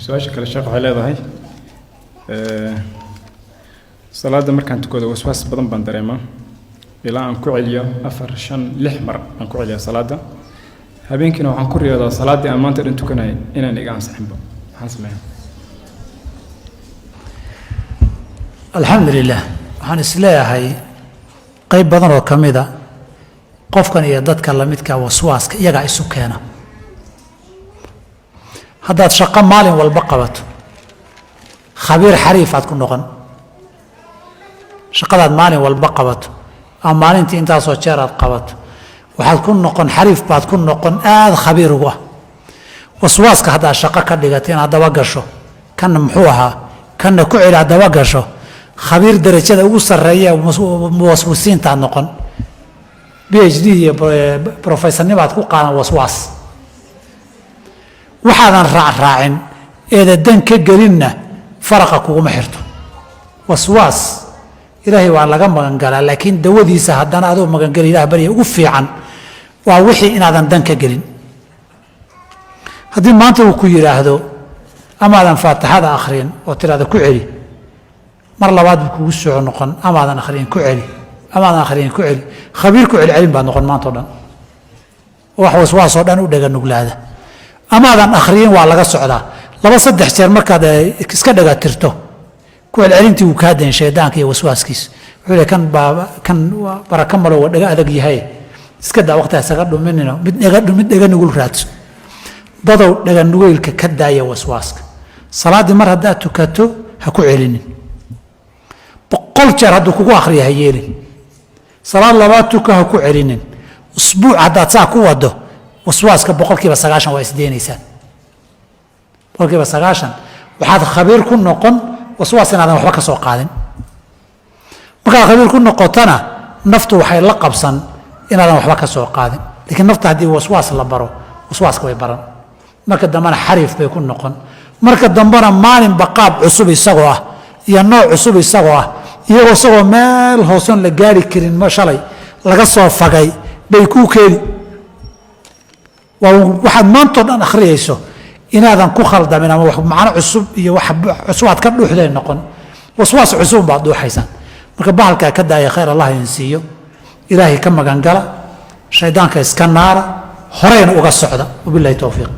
Su-aasha kale, sheekh, waxay leedahay, salaada markaan tukado waswaas badan baan dareemaa, ilaa aan ku celiyo afar, shan, lix mar aan ku celiya salaada. Habeenkiina waxaan ku riyoodaa salaaddii aan maanta dhan tukanayay inaan iga ansixinba. Maxaan sameeyaa? Alxamdu lilah. Waxaan isleeyahay qayb badan oo ka mida qofkan iyo dadka lamidka waswaaska iyagaa isu keena. Haddaad shaqo maalin walba qabato, khabiir xariif aad ku noqon. Shaqadaad maalin walba qabato ama maalintii intaasoo jeer aad qabato, waxaad ku noqon xariif baad ku noqon, aada khabiir ugu ah. Waswaaska haddaad shaqo ka dhigato inaad daba gasho, kanna muxuu ahaa, kanna ku celi, aad daba gasho, khabiir darajada ugu sarreeya muwaswisiintaad noqon. PhD iyo professornimaad ku qaadan waswaas. Waxaadan raacraacin eeda dan ka gelinna faraqa kuguma xirto. Waswaas Ilaahay waa laga magangalaa, laakiin dawadiisa haddana adoo magangeli Ilah barya ugu fiican waa wixii inaadan dan ka gelin. Haddii maanta uu ku yidhaahdo amaadan faatixada akhriyin oo tidhahda ku celi, mar labaad buu kugu soo noqon, amaadan akhriyin, ku celi, amaadan akhriyin, ku celi. Khabiir ku celcelin baad noqon maanta o dhan, wax waswaasoo dhan u dhega nuglaada. Amaadan akhriyin waa laga socdaa. Laba saddex jeer markaad iska dhega tirto ku celcelintii, wuu kaa dayn shaydaanka iyo waswaaskiisa. Wuxuu leey, kan baa kan baraka malo, waa dhega adag yahay, iska daa, waqti isaga dhuminino, mid dhega mid dhega nugul raadso. Dadow dhega nugeylka ka daaya waswaaska. Salaaddii mar haddaad tukato ha ku celinin. 100 jeer hadduu kugu akhriya ha yeelin. Salaad labaad tuka, ha ku celinin. Usbuuc haddaad saa ku wado, waswaaska 90% waa isdeenaysaa. 90% waxaad khabiir ku noqon waswaas inaadan waxba ka soo qaadin. Markaad khabiir ku noqotona, naftu waxay la qabsan inaadan waxba ka soo qaadin. Laakiin nafta haddii waswaas la baro, waswaaska way baran. Marka dambena xariif bay ku noqon. Marka dambena maalinba qaab cusub isagoo ah iyo nooc cusub isagoo ah, iyagoo isagoo meel hoosoon la gaari karin ma shalay laga soo fagay bay kuu keeni. Waa waxaad maantao dhan akhriyayso inaadan ku khaldamin ama macno cusub iyo wax cusub aad ka dhuuxday noqon. Waswaas cusub baad dhuuxaysaan. Marka bahalkaa ka daaya, khayr Allah idin siiyo. Ilaahay ka magangala, shaydaanka iska naara, horeyna uga socda. Wabillahi towfiiq.